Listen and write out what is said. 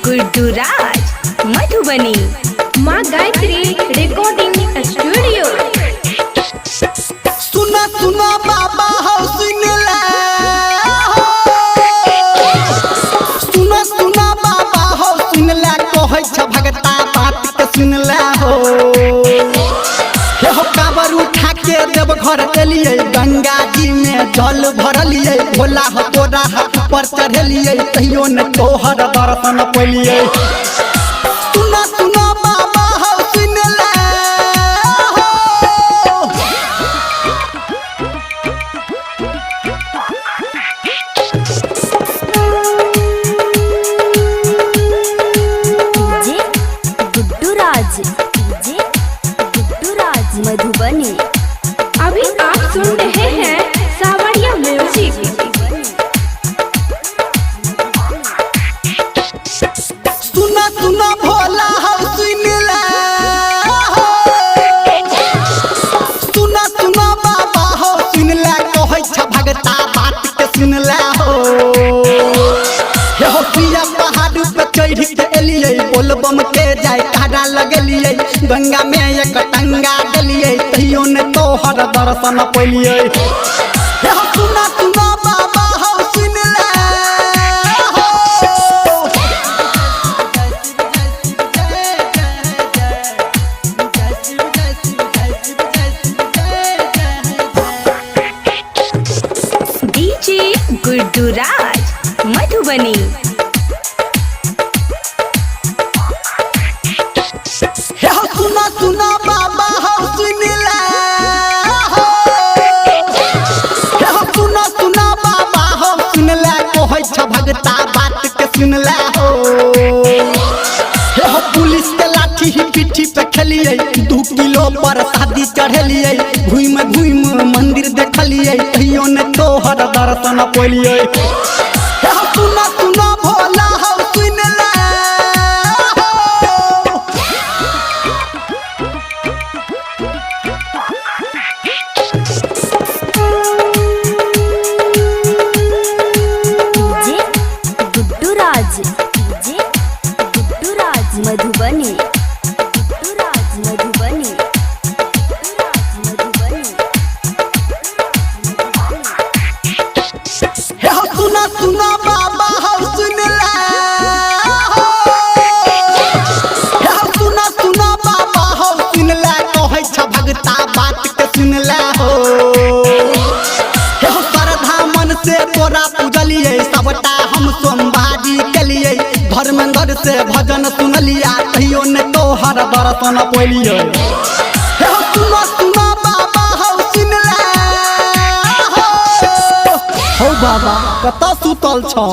गुड्डू राज मधुबनी। माँ Gayatri recording studio. सुना सुना बाबा हो सुन ले हो। सुना सुना बाबा हो सुन ले, कहै छ भगता बात के सुन ले हो। हे हो काबर उठा के देव घर एलियै, गंगा जी में जल भरलियै, भोला हो तोरा हाथ पर चढ़ेलियै, तैयो न तोहर दर्शन पैलियै। सुना सुना बाबा हो सुन ले हो। डीजे गुड्डू राज, डीजे गुड्डू राज मधुबनी। अभी आप सुन रहे हैं सावरिया म्यूजिक। सुना सुना भोला हो सुन ले हो। सुना सुना बाबा हो सुन ले, कहै छ भगता बात के सुन ले हो। हे हो पिया पहाड़ पे चढ़ के एलियै, बोलबम के जाय तारा लगेलियै, गंगा में एक टंगा देलियै, तैयो न तोहर दर्शन पैलियै। हे हो सुना सुना बाबा हो सुन ले हो। डीजे गुड्डू राज मधुबनी। हे हो सुना सुना बाबा हो सुन ले हो। हे हो सुना सुना बाबा हो सुन ले, कहै छ भगता बात के सुन ले हो। हे हो पुलिस के लाठी ही पीठी पे खेलियै, 2 किलो पर शादी चढ़ेलियै, घूम घूम मंदिर देखलियै, तैयो न तोहर दर्शन पैलियै। हे हो सुना सुना भोला हो सुन ले हो। डीजे गुड्डू राज, डीजे गुड्डू राज मधुबनी, गुड्डू राज मधुबनी, गुड्डू राज मधुबनी। हे हो सुना सुना बाबा हो सुन ले हो। हे हो सुना सुना बाबा हो सुन ले, कहै छ भगता बात के सुन ले हो। हे हो श्रद्धा मन से तोरा पूजलियै, सबटा हम सोमवारी केलियै, धर्मेंद्र से भजन सुनलिया, तैयो न तोहर दर्शन पैलियै। हे हो सुना सुना बाबा हो सुन ले हो। हौ बाबा कतऽ सुतल छौ?